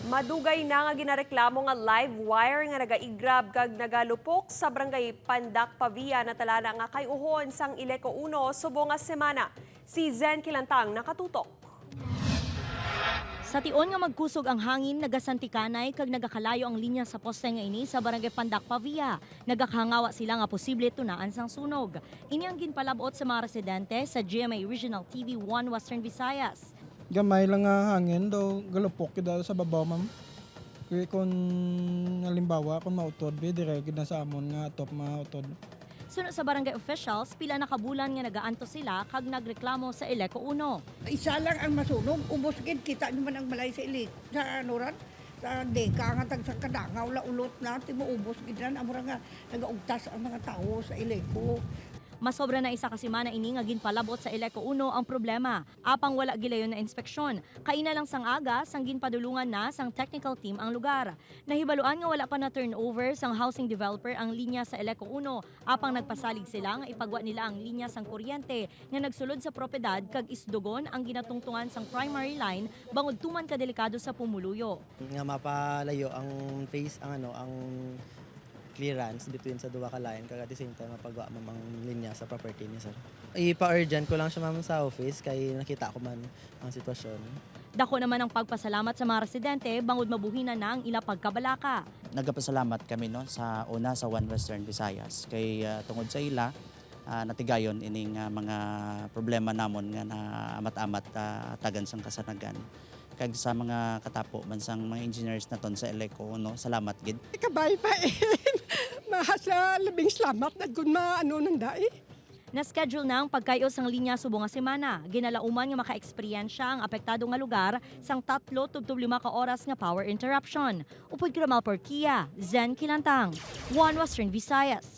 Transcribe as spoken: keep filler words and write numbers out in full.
Madugay na nga ginareklamo nga live wire nga nagaigrab kag nagalupok sa barangay Pandak Pavia natalana nga kay-uhon sang Ileco Uno subong nga semana. Si Zen Kilantang nakatutok. Sa tion nga magkusog ang hangin, nagasantikanay kag nagakalayo ang linya sa poste nga ini sa barangay Pandak Pavia. Nagakahangawa sila nga posible tunaan sang sunog. Ini ang ginpalab-ot sa mga residente sa G M A Regional T V One Western Visayas. Gamay lang nga hangin daw, galupok gid sa babaw, ma'am. Kaya kung halimbawa, kung mautod, bi, dire gid na sa amon nga atop mautod. Suno sa barangay officials, pila na ka bulan nga nagaantos sila kag nagreklamo sa Ileco Uno. Isa lang ang masunog, ubos gid, kita nyo man ang balay sa Ileco, sa ano ran, sa deka nga tag sa kadangaw la ulot na, ti maubos gid ran, amo ra nga nagaugtas ang mga tawo sa Ileco. Masobra na isa ka semana ini nga ginpalabot sa Ileco Uno ang problema, apang wala gilayon na inspeksyon. Kaina lang sang aga, sang ginpadulungan na sang technical team ang lugar. Nahibaluan nga wala pa na-turnover sang housing developer ang linya sa Ileco Uno, apang nagpasalig sila nga ipagwa nila ang linya sang kuryente nga nagsulod sa propiedad kag isdugon ang ginatungtungan sang primary line bangod tuman ka delikado sa pumuluyo. Nga mapalayo ang phase, ang ano, ang clearance between sa duha ka line, kag at the same time mapagwa, ma'am, ang linya sa property ni sir. Ipa-urgent ko lang siya, ma'am, sa office kay nakita ko man ang sitwasyon. Dako naman ang pagpasalamat sa mga residente bangod mabuhinan na ang ila pagkabalaka. Nagapasalamat kami, no, sa una sa One Western Visayas kay, ah, tungod sa ila, ah, natigayon ining, ah, mga problema namon nga naamat-amat, ah, tagan sang kasanagan. Kag sa mga katapo man sang mga engineers naton sa Ileco, no, salamat gid. Kabay pa eh. Mahas na labing salamat na kun maano nang dai. Na-schedule na ang pagkay-o sang linya subong nga semana. Ginalauman nga maka-eksperyensya ang apektado nga lugar sang tatlo tubtob lima ka oras nga power interruption. Upod kay Romel Porquia, Zen Kilantang, One Western Visayas.